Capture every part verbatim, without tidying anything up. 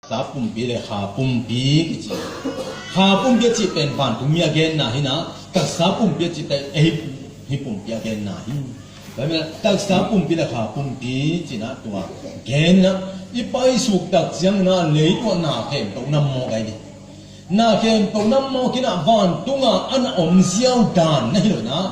Taksa pumpi le kha pumpi kici. Kha pumpi a cih pen vantungmi a genna hi na, taksa pumpi a cih pen ei hi pumpi a genna hi. Tua hi mah taksa pumpi le kha pumpi cih na tua genna i paisuk tak ciangin ah leitung ah na khempeuh na mawk ahi ve. Na khempeuh na mawk in ah vantung ah a na om ziau dan na hi lo in ah,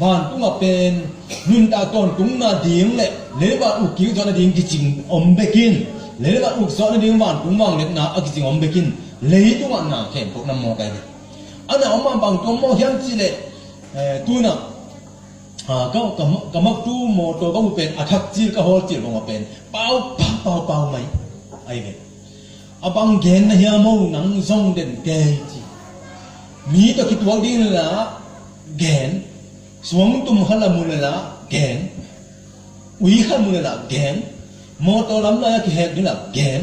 vantung ah pen nuntak tawntungna ding le leitung ah uk kik zawhna ding kicing om bek in, leitung ah uk zawhna ding vantung vangliatna a kicing om bek in, leitung ah na khempeuh na mawk ahi ve. A na om ah bang tawh mawk hiam cih leh, eh, tu in ah, ah, ka, ka, ka maktu mawtaw ka mu pen a thak cil ka hawl cil bang a pen pau, pau, pau, pau mai ahi ve. A bang gen na hiam aw, nang zong den kei ci. Mi tawh kituak ding la gen, suangtum khat la mu le la gen, ui khat mu le la gen, mawtaw lam lai a kihek ding la gen,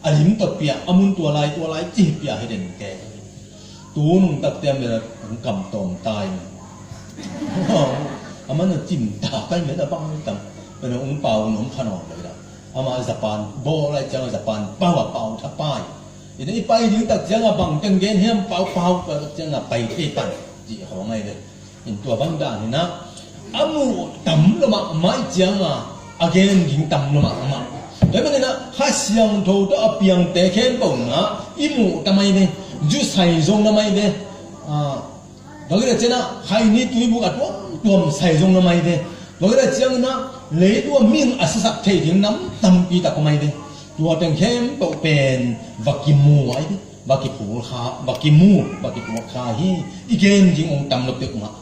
a lim tawh pia, a mun tua lai, tua lai ci pia hi den kei. Tu nung tak tiam le hong kam tawm tai. A man a cim ta kai me a bang tam. Pen hong pau nong pha nawn lo la. Amah Japan bawl lai ciang a Japan pau a pau tha pai. Ina i pai ding tak ciang a bang teng gen hiam pau pau tak ciang a pai thei pan. Ci hong ai ve. In tua bang dan hi na. A muh tam lo mahmah i ciang a a gen ding tam lo mahmah. Tua hi manin ah Kha Siangtho tawh a piangte khempeuh in ah i muh tam ai ve. Zu sai zong na mai ve. Ah, Tua khit ciangin ah khaini tuibuk a tuamtuam sai zong na mai ve. Tua khit ciangin ah leitung ah mihing a sasak thei ding nam tampi tak a mai ve. Tua teng khempeuh pen va kimu ai ve. Va kiphul kha, va kimu, va kiphul kha hi. I gen ding hong tam lo peuhmah.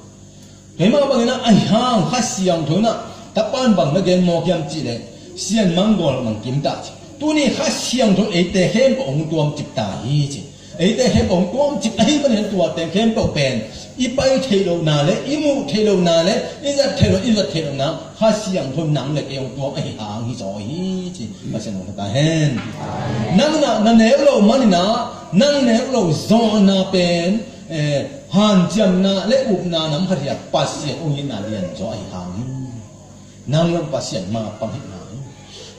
Tua hi mah bangin ah ahi hang Kha Siangtho in ah tapan bang na gen mawk hiam cih leh Sian Mangol Mang Kim ta ci. Tuni Kha Siangtho eite khempeuh hong tuamcip ta hi ci. Eite khempeuh hong tuamcip ahih manin tuate khempeuh pen i pai theih lohna le i muh theih lohna le i zat theih loh, i zat theih lohna Kha Siangtho nang le kei hong tuam ahi hang hi zaw hi ci. Pasian hong ta hen. Nang na, na nek loh manin ah nang nek loh zawhna pen, eh, hanciamna le upna nam khat hi a Pasian hong itna lian zaw ahi hang hi. Nang lam Pasian ma pang hi hang hi.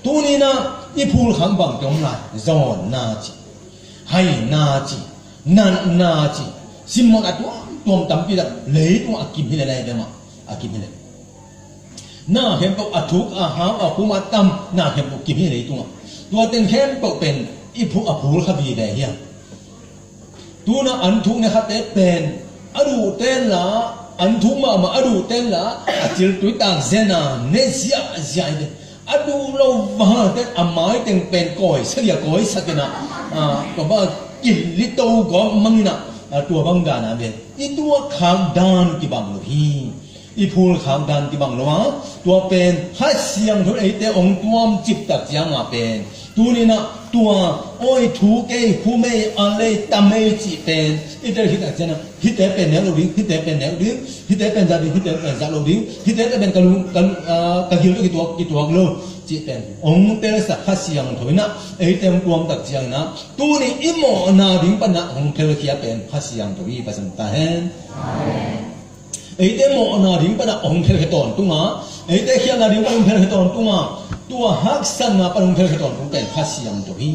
Tuni in ah i phulkhak bang teng om lai zawnna ci. Haina ci, natna ci, simmawhna tuamtuam tampi tak leitung a kim hi le lai deuh mah, a kim hi le. Na khempeuh a thuk, a hau, a khum, a tam, na khempeuh kim hi leitung ah. Tua teng khempeuh pen i phu, a phul kha vive hiam. Tuna an thuk ne khate pen a duh ten la, an thuk mahmah a duh ten la, a cil tui tak zena ne ziahziah hi te. A duh lo vang ten a mai teng pen kawi sagia kawi sakin ah, ah, tua bang kilito gawp mangin ah, ah, tua bang dan a ve. I tuak khak dan kibang lo hi. I phul khak dan kibang lo a. Tua pen Kha Siangtho eite hong tuam cip tak ciang a pen. Tuni in ah tua awi thu kei, khum ei, al ei, tam ei cih pen i tel khit tak ciang a. Hihte pen nek lo ding, hihte pen nek ding, hihte pen zat ding, hihte pen zat lo ding, hihte pen ka lung, ka, ah, ka gil tawh kituak, kituak lo. Cih pen hong telsak Kha Siangtho in ah, eite hong tuam tak ciangin ah, tuni i mawhna ding pan ah hong telkhia pen Kha Siangtho hi. Pasian ta hen. Eite mawhna ding pan ah hong telkhia tawntung a, eite khialhna ding pan hong telkhia tawntung a, tua haksatna pan hong telkhia tawntung pen Kha Siangtho hi.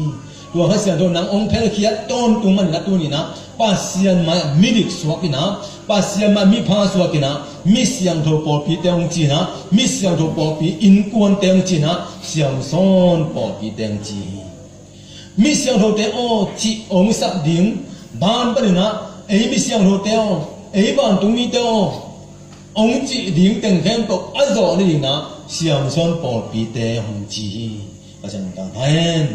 Tua Kha Siangtho nang hong phelkhiat tawntung manin ah tuni in ah Pasian mai ah midik suak in ah, Pasian mai ah mipha suak in ah, mi siangtho pawlpite hong ci in ah, mi siangtho pawlpi innkuante hong ci in ah, Siangsawn pawlpite hong ci hi. Mi siangthote aw cih hong sak ding, ban panin ah, ei mi siangthote aw, ei vantungmite aw, hong cih ding teng khempeuh a zawh nadingin ah Siangsawn pawlpite hong ci hi. Pasian hong tangtha hen.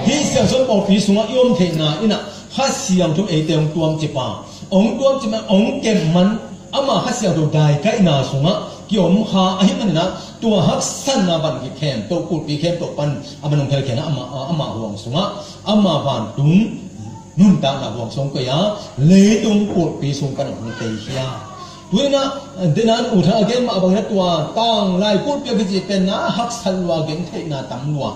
Hih Siangsawn pawlpi sungah i om theihna in ah Kha Siangtho in eite hong tuamcip a, hong tuamcip a, hong kep man, ama Kha Siangtho daikaihna sungah kiom kha ahih manin ah tua haksatna van khempeuh, kulhpi khempeuh pan a man hong phelkhia in ah ama, ama huang sungah ama vantung nuntakna huang sung koih a, leitung kulhpi sung pan hong teikhia. Tuni in ah, dena in U Thang a gen mah bangin ah tua tanglai kulhpi a kici pen na haksat lua, gen theihna tam lua.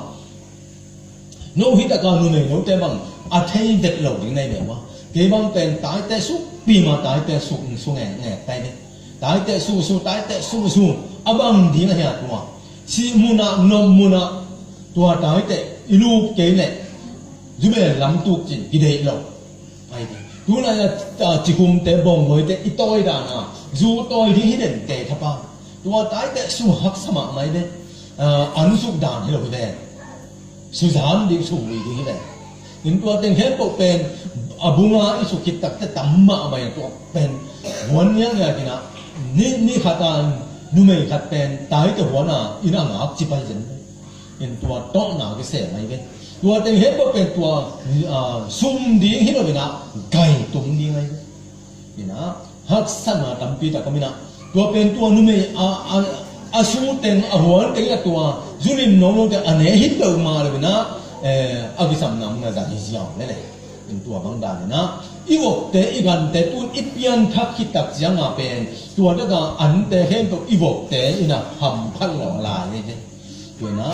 No hi taka numei note bang a thei vet lo ding na hi ve ua. Kei bang pen taite sukpi ma, taite suk in su ngekngek tai ve. Taite su su, taite su su a bang ding a hia tua. Sih mun ah, nop mun ah tua taite i lup kei leh Zubel lam tuk cin kideih lo. Ai, tunai a, a, cikhumte, bongngoite i tawi dan a, zu tawi ding hi den te thapa. Tua taite su haksa mahmah hi den. A, an suk dan hi lo hi den. Su zam ding, su vui ding hi den. In tua teng khempeuh pen a bunga i suk khit takte tam mahmah in tua pen huan niangia kina ni, ni khat a numei khat pen taite huan a inn a ngak ci pai zen. In tua tawhna kisel ngai ve. Tua teng khempeuh pen tua, ah, sum ding hi lo in a gai tung ding ngai ve. In a haksatna tampi tak om in a tua pen tua numei a, a, a su teng a huan teng in a tua zu lim nong nong teng a ne hi peuhmah lo in a, eh, a kisamna mun a zat hi ziau lele. In tua bang dan in a i vokte i gante tun i pianthak khit tak ciang a pen tua tak a ante khempeuh i vokte in a hamphat lo lai hi ve. Tua in a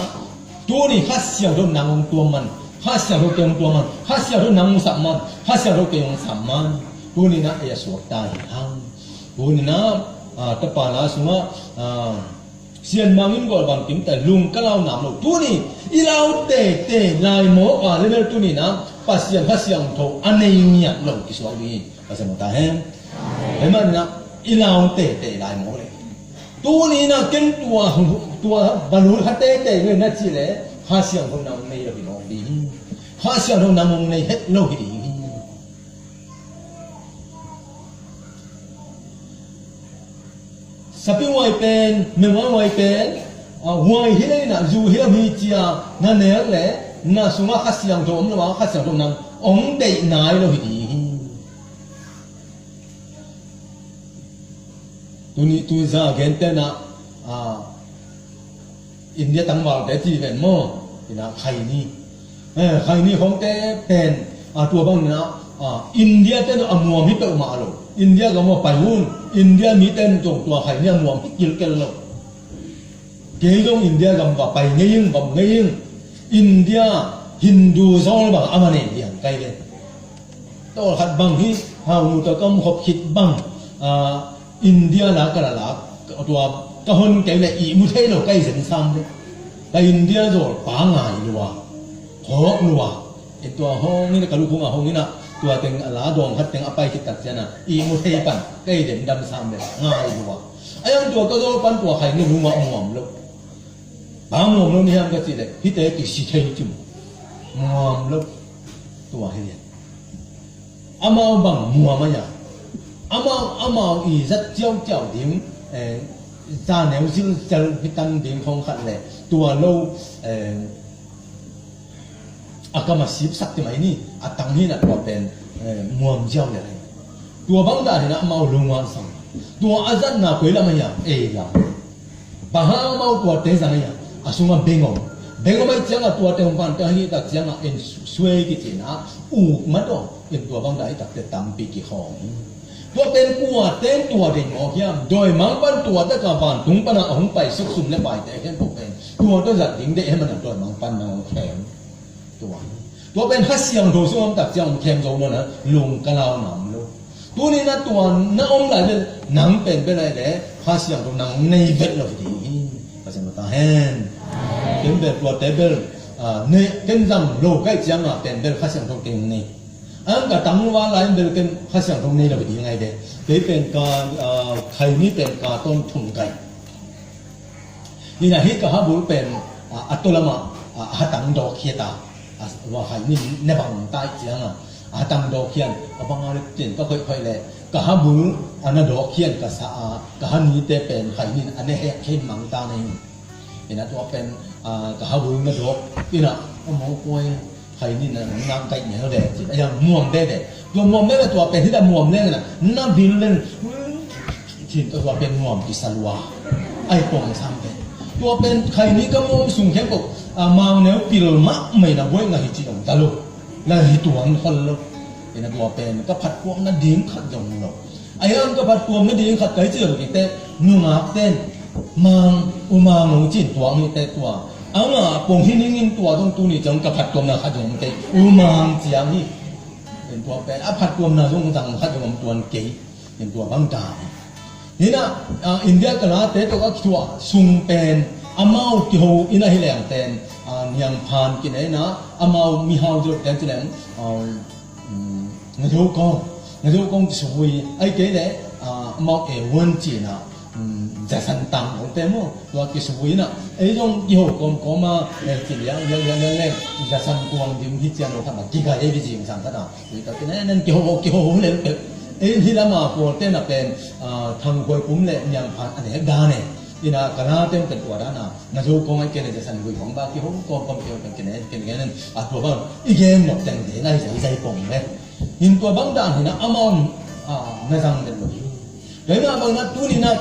tuni Kha Siangtho nang hong tuam man, Kha Siangtho kei hong tuam man, Kha Siangtho nang hong sap man, Kha Siangtho kei hong sap man. Tuni in a ei a suak ta hi hang. Tuni in a, ah, tapa la sungah, ah, Sian Mang in gol bang kim ta lung ka lau nam lo. Tuni i lau tete lai mawk a level tuni in a Pasian Kha Siangtho a nei ngiat lo kisuak ding hi. Pasian ta hen. Hei man in a i lau tete lai mawk le. Tuni in a ken tua, tua balul kha tete ngai na ci le Kha Siangtho nang nei lo hi lo ding. Kha Siangtho nang hong nei het lo hi ding hi. Sapi huai pen, menghuai huai pen, ah, huai hi lei na, zu hi lo hi cia, na nek le, na sungah Kha Siangtho om lo a, Kha Siangtho nang hong deih nai lo hi ding hi. Tuni, tuni za gentehna, ah, India tangvalte ci ven maw? Ina khaini. Eh, khaini khawngte pen, ah, tua bang ina, ah, India ten a muam hi peuhmah lo. India gam a pai un. India mi ten zong tua khaini a muam hi kilkel lo. Kei zong India gam va pai ngei ing, va om ngei ing. India Hindu zawl bang a va nei lian kai ve. Tawlkhat bang hi, hau nu tawh ka om khop khit bang, ah, India la ka la lak, tua ka hon kei le ihmu thei lo ka i zen sam le. Ka India zawl pa ngai lua, hawk lua. In tua hong in a ka lukhung a hong in a, tua teng a la dawng khat teng a pai khit tak cian a, ihmu thei pan, ka i zen dam sam le, ngai lua. A yang tua ka zawl pan tua khaini lungah muam lo. Bang muam lo ni hiam ka cih leh, hihte kisi thei cim. Muam lo. Tua hi lian. Amau bang muam a ya. Amau, amau i zat ciauciau ding, eh, za neu zilzel hi tan ding khong khat leh. Tua lo, eh, a kam a sipsak ti mai ni, a tang hi na tua pen, eh, muam ziau le lai. Tua bang dah hi na amau lungua sang. Tua a zatna koi lam a hiam, ei lam. Bang hang amau tua te zang a hiam, a sungah beng om. Beng om a hi ciangah tua te hong pan te hi tak ciangah en suai kici na, uk mat om. En tua bang dah hi tak te tampi kikhawng. Tua pen kua ten tua ding mawk hiam, dawimang pan tua taka vantung pana a hong pai suksum le paite hen tua pen. Tua tua zat ding deh hen mana dawimang pan na hong khem. Tua. Tua pen Kha Siangtho sung om tak ciang hong khem zo lo na, lung ka lau nam lo. Tuni na tua na om lai vel, nang pen bel lai le, Kha Siangtho nang nei vet lo hi ding hi. Kha Siangtho ta hen. Ken bel tua te bel, ah, nei, ken zang lo kai ciang ah pen bel Kha Siangtho ken nei. Ang ka tangval lai bel ken Kha Siangtho nei lo hi ding ngai de. Kei pen ka, ah, khaini pen ka ton thum kai. Ni na hi ka habul pen, ah, a tolam ah, ah, a hatang dawk khia ta. Ah, wa khai ni ne bang tai ciang ah, a hatang dawk khian, a bang a le tin ka khoi khoi le, ka habul a na dawk khian ka sa a, ka hani te pen khai ni a ne hek khin mang ta nei. Ina tua pen, ah, ka habul na dawk, ina, a mong koi, khai ni na, na kai ni lo de, ci, a yang muam de de. Tua muam de de, tua pen hi da muam de na, na bil le, cin tua tua pen muam ki sa lua. Ai pong sam pen. Tua pen khai ni ka muam sung khen ko, ah, mang neu pil mah mai na buai nga hi ci dong ta lo. Na hi tuan khol lo. Ina tua pen, ka phat kuam na ding khat dong lo. A hiam ka phat tuam na ding khat kai ci lo kite, nungak ten, mang, u mang nung cin tuang hi te tua. A nga pong hi ning in tua zong tuni ciang ka phat tuam na khat zong kei, u mang ciang hi. En tua pen, a phat tuam na zong zang khat zong om tuan kei. En tua bang ta hi. Hi na, ah, India ka la te to ka kituah sung pen, amau kiho ina hi leng ten, A, niangphan kinei na, amau mihau zot ten ci leng, um, um, ngazo kong, ngazo kong kisuvui, ai kei le, a, amau e wan ci na, um, zasan tang kong te mu, tua kisuvui na, ei zong kiho kawmkawm a, e ci liang, liang, liang, liang, liang, zasan kuang dim hi cian lo khat ma, kigai ei bi zing sang khat a, ui ta kinei nen kiho, kiho, ho le, ei hi lama kual te na pen, a, thang kuai kum le niangphan a ne dan e, ina kala tem pen tua dan a, na zo kong ai kei le zasan vui kong ba kiho kawm kawm kei pen kei ne kei ne a tua bang i gen nok teng de nai zai zai kong le. Hin tua bang dan hina amau a na zang den lo hi. Kei na bang na tuni na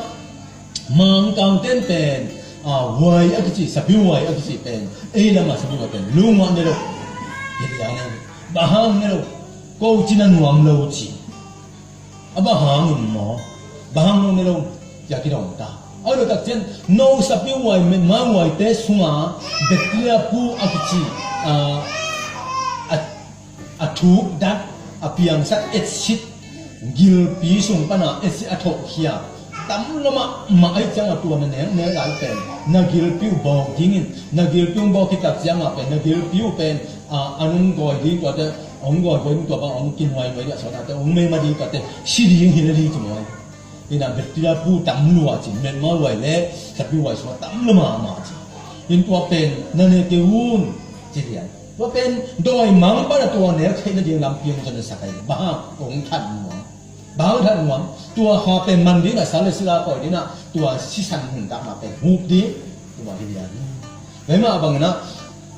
Mangkang ten pen a wai a kici sapi wai a kici pen ei lama sapi wai pen lungwa ne lo. Hi liang ne lo. Bahang ne lo. Ko ci na nuam lo ci. A bang hangin maw? Bang hang lo ne lo, cia kidong ta. A lo tak cian, no sapi wai, metma wai te sunga, bacteria pu a kici, a, a, a thuk dat, a piangsak acid, gilpi sung pana acid a thok khia. Tam lo mah, mah ai ciang a tua na neng, neng lai pen, na gilpi uh bawk dingin, na gilpi uh bawk hi tak ciang a pen, na gilpi uh pen, a, a nung gawi ding tua te, ong gawi gawi ding tua bang, ong kinuai nuai ding a sawt a te, ong meima ding tua te, si ding hi le ding ci maw. Ina bacteria pu tam lua ci, metma wai le, sapi wai sua tam lua mahmah ci. In tua pen, na ne kei un, ci lian. Tua pen, dawi mang pana tua ne, theihna ding lampi ong zon na sa kai, bang, ong that nuam. Bang that nuam, tua kha pen man ding a sa le sila koi ding a, tua sisan hun dak ma pen, hup ding, tua hi lian. Meima bang na,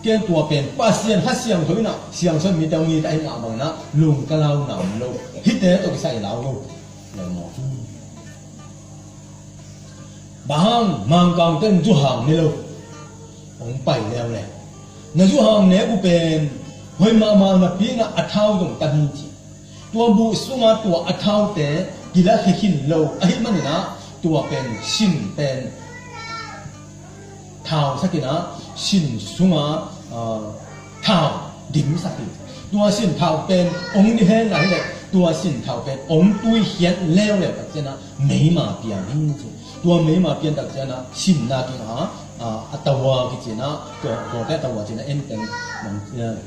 ken tua pen, Pasian ha siang tho ina, siang son mi tau mi ta hi ma bang na, lung ka lau nam lo, hi te to kisai lau lo. Bang hang Mangkang ten zuhang ne lo. Ong pai leuleu. Na zuhang ne uh pen hoi mahmah napi na a thau zong tan hi ci. Tua buh sunga tua a thaute kila khikhin lo. Ahi manin ah tua pen sin pen thau sakin ah sin sunga, ah, thau dimsak hi. Tua sin thau pen ong ni hen lai leh tua sin thau pen ong tui khiat leuleu tak cian ah meima piang hi ci. Tua meima pian tak cian ah sin na kin ah, ah, a tawa kici na tua tua pen a tawa ci na en teng mang, eh,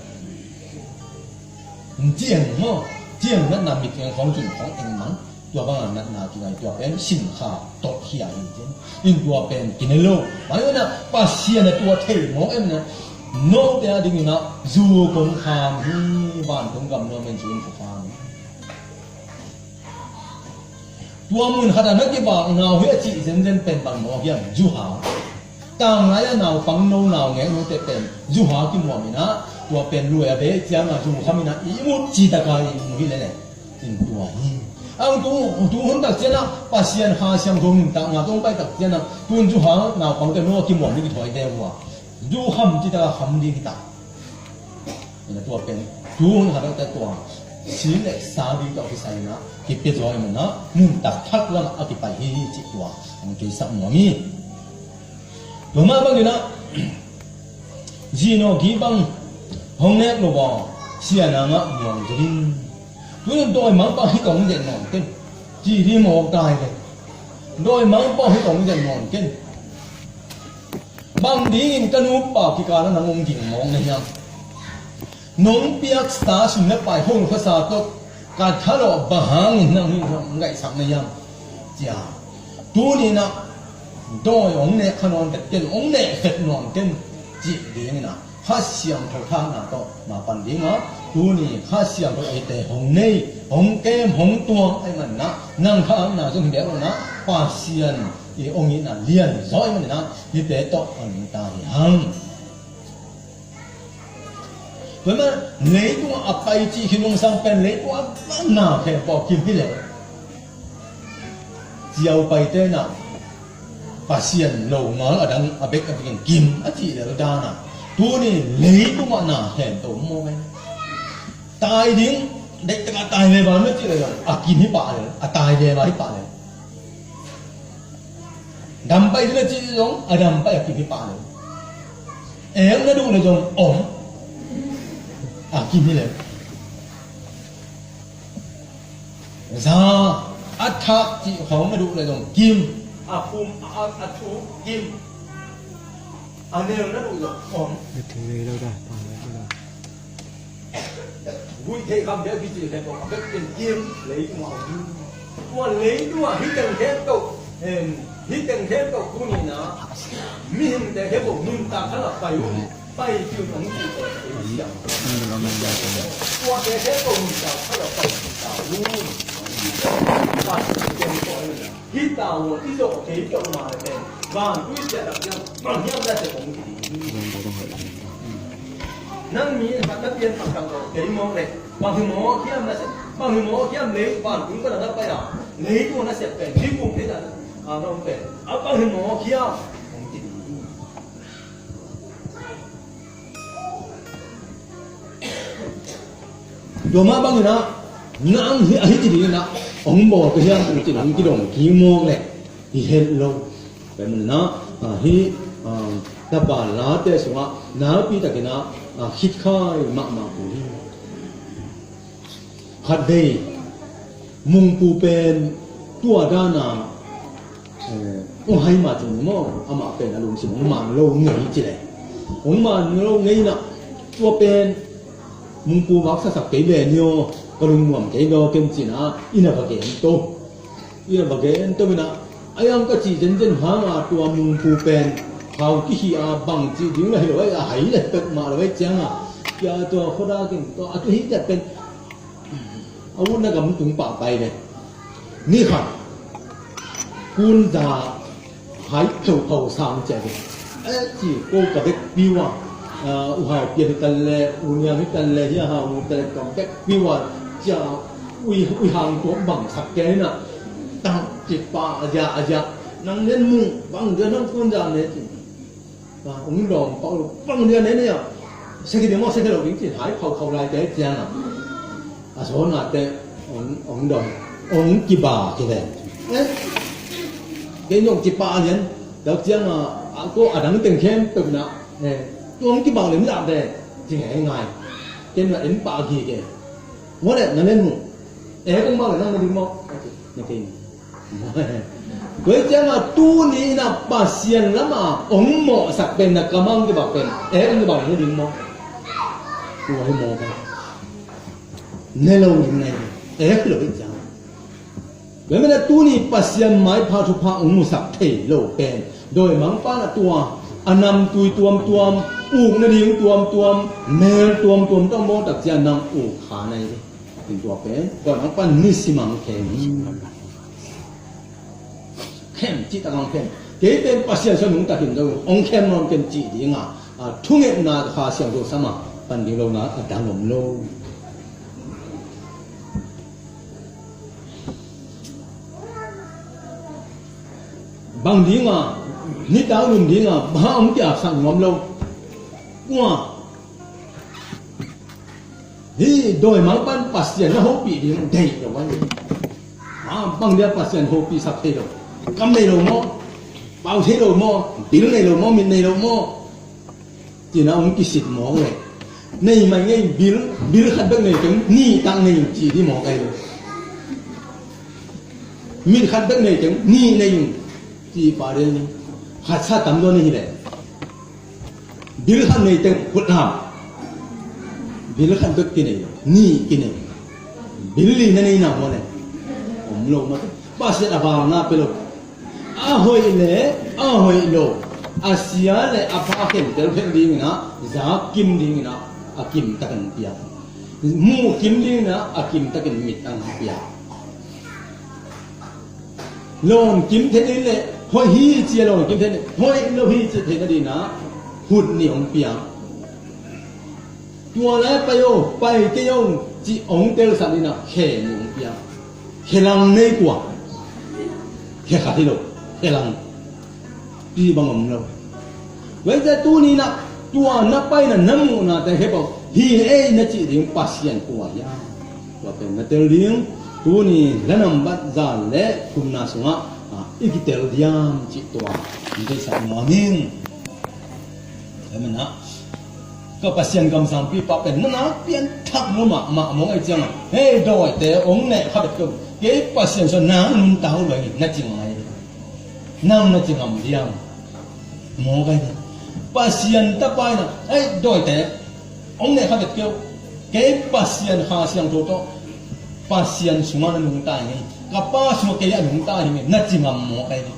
ciang maw, ciang natna mit ciang khong cun khong eng mang. Tua banga natna kingai tua pen sin kha tawh khia hi cin. In tua pen kine lo. Mah hi na Pasian a tua thei mawk em na. Note a dingin ah zu kong kham hi, vantung gam nuam en zu in kong kham hi. Tua mun khat a na kibak nau hi a cih zenzen pen bang mawk hiam, zu hau. Tanglai a naupang no nau ngek note pen zu hau kimuam in ah, tua pen lui a bei ciang a zu kham in ah i mut ci taka i mu hi lele. In tua hi. Ang tu, tu hun tak cian ah Pasian Kha Siangtho nuntakna tawh pai tak cian ah tun zu hau naupangte no kimuam ni kithawi ve uh a. Zu kham ci taka kham ding hi ta. Ina tua pen tu hun khat te tua si le sa ding tawh kisai na kipia zaw i mun ah nuntak thak lam a kipai hi hi cih tua ang kei sak nuam hi. Tua mah bangin ah zino gi bang hong nek lo baw sia na ngah muang zaw ding. Tunin dawi mang bang hi kong den nawn ken ci ding mawk tai le dawi mang bang hi kong den nawn ken. Bang dingin ka nupa kikal ah nang hong ging mawk na hiam? Nong piaksa sum le pai hong khasa tawh ka thalawh bang hangin nang hi hong ngaihsak na hiam? Cia. Tuni in ah dawi hong nek kha nawn vet ken, hong nek vet nawn ken cih dingin ah Kha Siangtho thahna tawh ma pan ding a, tuni Kha Siangtho eite hong nei, hong kem, hong tuang ahih manin ah nang kha na zong hi bek lo na, Pasian i ong itna lian zaw ahih manin ah hihte tawh a nungta hi hang. Tua ahih manin leitungah a pai cih khin nungsang pen leitungah a na khempeuh kim hi leh. Ciau paite in ah Pasian lo ngal a dang a bek a bek in kim a cih lel dan a, tuni leitungah na khempeuh mawk in tai ding, deih takah tai ve val mah cih lel a kim hi pah lel, a tai ve val hi pah lel. Dam paih ding a cih zong a dam paih a kim hi pah lel. Eng na duh le zong om a kim hi lel. Za a thak cih khawng na duh le zong kim. A pum a ak a thu kim. A neu na duh zong om. Guih theih kham deuh kici leh bawk a bek ken kim leitung a om. Tua leitung a hih teng khempeuh, em, hih teng khempeuh tuni-in ah mihingte khempeuh nuntak khat ah pai un, pai ci un hong ci ko. Tuate khempeuh nuntak khat ah pai ci ta un. Pai ci ta un. Hih tavuan i zawh kei peuhmah leh pen vantui ciah tak ciang bang hiam na sep hong ci ding. Nang mi in khat na pian tak tak zawh kei mawk leh bang hi mawk hiam na sep, bang hi mawk hiam lei vantung pan a na pai a, leitung a na sep pen hih kum thei na a na om pen a bang hi mawk hiam hong ci ding. Tua mah bangin ah nang hi, a hi ci dingin ah hong bawl ka hiam, hong ci dong, hong kidong kik mawk leh hi het lo. Tua manin ah, ah, hih, ah, tapa late sungah nakpi takin ah, ah, khitkhai mahmah kul hi. Khatvei Mungpu pen tua dan a, eh, hong hai mah cin maw, amah pen a lungsim hong man lo ngei ci leh. Hong man lo ngei in ah tua pen Mungpu maksasak kei ve ni aw, ka lungnuam kei ve aw ken ci-in ah inn ah va gen to. Inn ah va gen to in ah, a iang ka cih zenzen hang a tua Mungpu pen khau kihi a bang cih ding lah hi lo, a hai leh pek mah lo, a ciang a kia tua khuadak in tua a tu hi ciat pen a utna gam tung pah pai ve. Ni khat Kunza hai pheuphau sang ciah ve. Eh, ci ko ka vekpi uh a, ah, U Hau Pian hi tan le, U Niang hi tan le, hi a Hau U tan le ka vekpi uh a, cia ui, ui hang tua bangsak kei na. Tang ci pa a zia, a zia. Nang nen mung bang zia nang Kunza ne ci. Hong dawng pah lo bang dia ne ne a. Sia kei ding maw, sia kei lo ding ci hai phauphau lai te ciang a, a sawnate hong, hong dawng, hong kiba kei ve. Eh? Kei nong kiba lian. Dak ciang a, a ko a dang teng khempeuh na, eh, tua hong kiba lian dak ve. Ci ngai ngai. Ken na en pah gige. Maw leh na len mu. Eh, kong ba leh nang na ding maw? Na kei. Tua hi ciangin tuni-in ah Pasian lamah hong mawhsak pen na kamang kibak pen, eh, hong kibak hi ding maw? Tua hi maw pen ne lo ding na hi. Eh, hi lo hi ciangin. Tua hi manin ah tuni Pasian maipha thupha hong musak thei lo pen dawimangpa in ah tua a namtui tuamtuam, uk nading tuamtuam, mel tuamtuam tawh mawh tak ciang nang uk kha na hi. Tua pen dawimangpa in nisim a hong khem hi. Khem cih tak a hong khem. Kei pen Pasian sung nungta khin zo, hong khem nawn kei cih ding a, a, thungetna Kha Siangtho sam a pan ding lo na a dang om lo. Bang ding a, nitak lum ding a, bang hong kiapsak nuam lo. Kua hi dawimangpa in Pasian na hopih ding deih lo a hi. A, bang dia Pasian hopihsak thei lo. Kam nei lo maw? Pau thei lo maw? Bil nei lo maw? Mit nei lo maw? Ci-in ah hong kisit mawk leh. Nei mai ngei bil, bil khat bek nei teng, nih tak nei ci di mawk ahi lo. Mit khat bek nei teng, nih nei ci pah ding. Khat sa tam zaw na hi leh. Bil khat nei teng khut lam. Bil khat bek kinei, nih kinei. Bil li na nei na maw leh. Om lo mah. Pasian a valna pia lo. A hoih le a hoih lo, a sia le a pha khempeuh khen dingin ah, za kim dingin ah, a kim takin piak. Muh kim dingin ah, a kim takin mit ang piak. Lawn kim thei in le, hoih hi ci a lawn kim thei in le, hoih lo hi ci thei nadingin ah, hut nih hong piak. Tua lai pai o, pai kei o, ci hong telsak in ah, khe nih hong piak. Khe lang nei kua. Khe khat hi lo, khe lang. Pi bang om lo. Tua hi ciang tuni-in ah, tua na paina na muhnate khempeuh hi ei na cih ding Pasian kua hiam? Tua pen na tel ding, tuni la nambat za le thumna sungah, ah, i kitel diam cih tua. Hong telsak nuam ing. Amen ah. Ka Pasian kamsangpipa pen na na pianthak lo mahmah mawk ahih ciangin, hei dawite hong neh kha bek ko. Kei Pasian sung nang nuntak lo hi, na ci ngai. Nang na ci ngam diam. Mawk ahi. Pasian tapa in ah, ei, dawite, hong neh kha vet kei uh. Kei Pasian Kha Siangtho tawh, Pasian sungah na nungta hi ngei. Ka Pa sungah kei a nungta hi ngei, na ci ngam maw kei ni?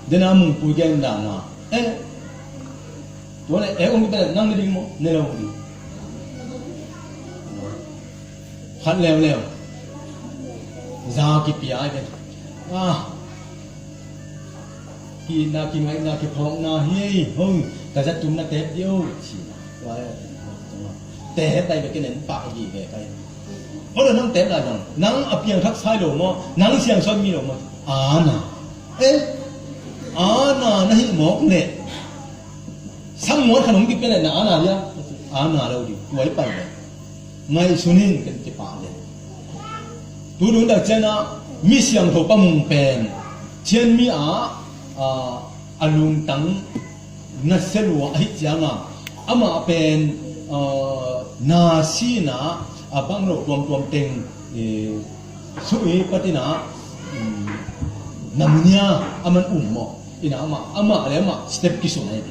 Dena mungpui gen dana, eh, tua le, eh, hong kipia le nang ne ding maw, ne lo ding. Khat leuleu za kipia ai ve. Ah, kina kingaihna kiphawkna hi ei, hong ka za tum na tep dih o, ci. Tua e, tep tai ve, kenen pah hi ve kai. Ol nang tep lai dong, nang a piangthak sai lo maw, nang siangsawn mi lo maw? Ana. Eh, ana na hih mawk leh, samuan khat hong kipia leh na ana dia, ana lo ding, tua i pai leh. Ngaihsun in, ken kipah leh. Tu nuntak ciangin ah mi siangtho Pa Mung pen Chin mi ah, ah, a lungtang nasia lua ahih ciangin ah, amah pen, ah, na sihna a bang lo tuamtuam teng, eh, sui patin ah, um, namnia a man um maw. Ina amah, amah le amah step kisun ahi.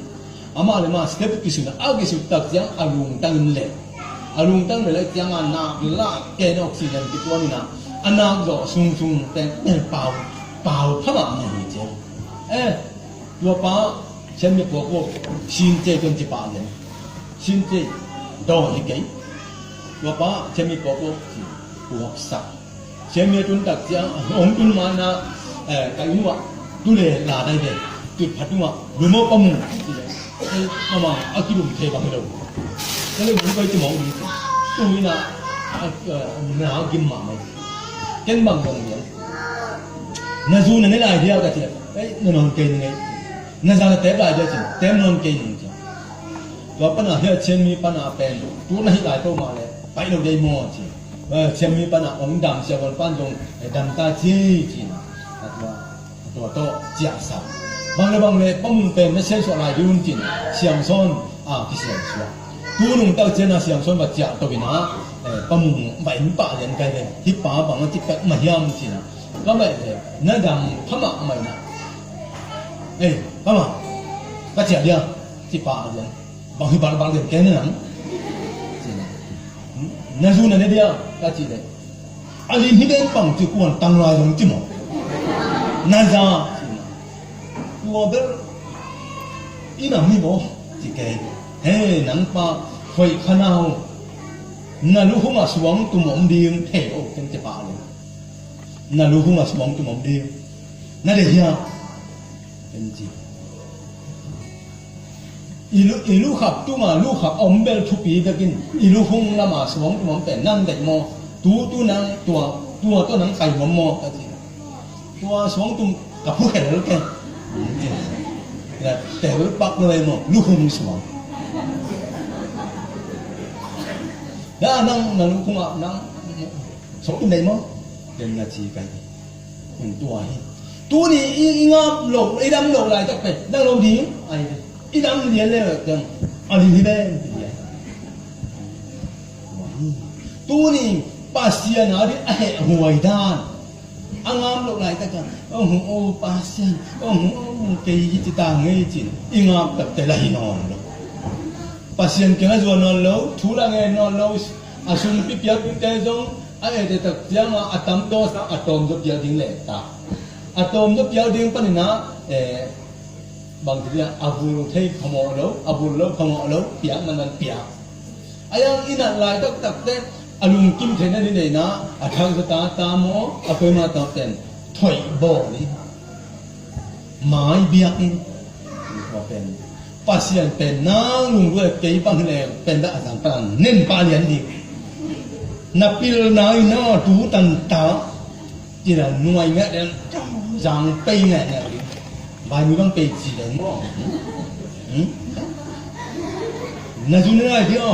Amah le amah step kisun a, a kisut tak ciang a lungtang in le, a lungtang le le ciang a nak lak ken oxygen kituan ina, a nak zawh sungsung teng pau, pau pha mahmah hi ciang. Eh, tua pa Chin mi kuakua, Chin ce tuan ci pah lian. Chin ce daw hi kei. Tua pa Chin mi kuakua ci, kuaksak. Chin mi a tun tak ciang, hong tun mana, eh, ka inn uah tu le la dai ve. Tut phat ungah, lu maw Pa Mung, ci le. Eh, mama, a kilum thei bang hi lo. Ka le mun koi ci mawk ding ci. Tu ina, a, a, na gim mahmah. Ken bang dong lian. Na zu na ne lai dia ka ci. Eh, na nawn kei na ngei. Na za na tep lai dia ci. Tep nawn kei na ngei ci. Tua pana hia Chin mi pana pen tu na hih lai to mah le pai lo dei maw ci. Eh, Chin mi pana hong dam sia wan pan dong, eh, dam ta ci ci. A tua, a tua tawh ciahsa. Bang le bang le Pa Mung pen na siansuah lai ding un cin siangsawn a kisiansuah. Tu nungtak cian a siangsawn va ciah to ina, eh, Pa Mung va in pah lian kai le, hih pa bang a ci pek mah hiam cina. Ka mah le na dam pha mahmah ina. Eh, Pa Mung, ka ciah dia, ci pah lian. Bang hi balbal den kei na nang. Cina. Na zu na ne dia, ka ci le. A lin hi den pang ci kuan tang lai zong ci maw. Na za. Cina. Kua bel. Ina mi maw. Ci kei. He, nang pa. Hoih khanau. Na lu hung a suang tum om ding. He, o, ken ci pah le. Na lu hung a suang tum om ding. Na de hia. Ken ci. I lu, i lu khap tunga lu khap om bel thupi bekin, i lu hung lama suang tum om pen nang deih maw? Tu, tu nang tua, tua tua nang kai nuam maw? Ka ci. Tua suang tum ka phu khel ke. Na tel pak lo maw? Lu hung suang. Da nang, nang lu hung a nang suang tum deih maw? Ken na ci kai. Tua hi. Tuni i, i ngap lo, i dam lo laitak pen dang lo ding. Ai, i dam lian le ken a li hi ben. Tua hi. Tuni Pasian a ding a heh huai dan. A ngap lo laitak pen, oh, oh, Pasian, oh, oh, kei hi ci ta ngei cin. I ngap tak te la hi nawn lo. Pasian kiang a zuan nawn lo, thu la ngen nawn lo. A sumpi piak dingte zong a ete tak cianga a tam dawsa a tawm zaw piak ding leh ta. A tawm zaw piak ding paninah, eh, bangci dia a vul thei phamawh lo, a vul lo phamawh lo, piak manman piak. A yang i nat lai taktakte a lungkim theihna ni neina a thak zaw ta, ta maw, a koima tawh ten thoih bawl in. Mai biak in. Tua pen Pasian pen nang lungduai kei bang hileh pen dah a zang palang nen pah lian ding. Na pilna in na tu tanta. Cina nuai ngeh den zang pei ngeh ngeh ding. Bai mi bang pei ci den maw. Hmm? Na zu ne lai dia.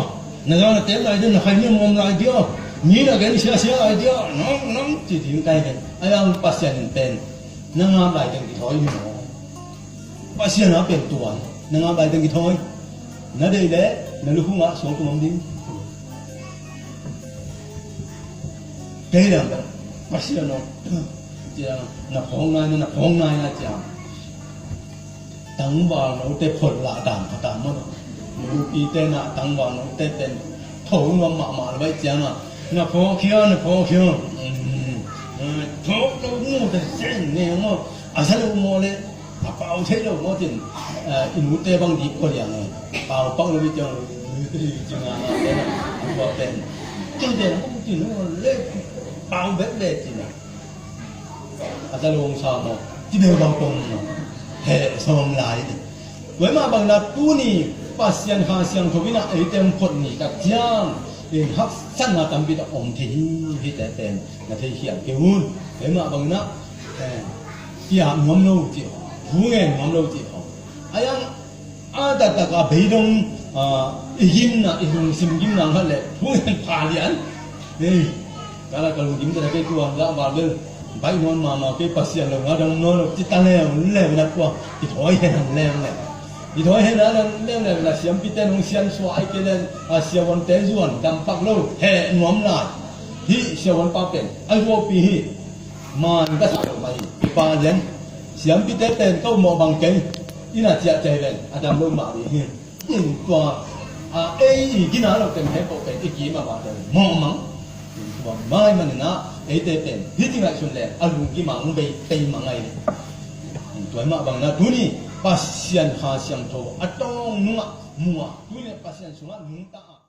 Na za na tem lai dia. Na khai mi mom lai dia. Mi na gen sia sia lai dia. Nong nong ci ding kai den. A yang Pasian in pen. Na ngap lai teng kithawi hi maw? Pasian a pen tuan. Na ngap lai teng kithawi. Na deih leh na lukhung ah suang tum om ding. Kei dang Pasian aw. Ciang na phawng nai na, na phawng nai na ciang. Tangval note phot lah dan khat a maw. Mipite na tangval note pen tho nuam mahmah lo baih ciang a, na phawk hiam, na phawk hiam. Phawk lo mu ta sen ne maw. A za lo maw le, a pau thei lo maw cin. I nute bang dik ko liang e. Pau pak lo baih ciang, cin a na te na, a tua pen cin te na maw cin le, pau bek le cin a. A za lo sa maw, ci beu bang kong maw. He sawm lai ni. Tua mah bang na tuni Pasian Kha Siangtho in a eite hong phot ni tak ciang, in haksatna tampi tak om thei hi, hite pen na thei khial kei un. Tua mah bang na, eh, piak nuam lo ci, thu ngen nuam lo ci. A yang a taktak a beidong, ah, i gimna, i lungsim gimna khat le thu ngen pha lian. Ei, ka la ka lungkim ta kei tua, la val bel baih nawn mahmah kei, Pasian lo nga dang nawn lo ci ta leuleu na tua, i thawi hen han leuleu. I thawi hen han leuleu na siampite nong siansua ai kei len, a siavuante zuan dam pak lo, heh nuam lai. Hih siavuan pa pen a zuaupi hi. Man ka sa lo mah hi. Pa lian, siampite pen ka ummawh bang kei, inn a ciah ciah hi ven, a dam lo mah ding hi. In tua, a, ei i gina lo teng he ko pen i kim a ba teng mawh mang. In tua mai manin a, eite pen hih ti ngaihsun le a lungkim a hong bei pei mang ai. In tua mah bang na tuni Pasian Kha Siangtho a tawng nungah mu a, tuni Pasian sungah nungta a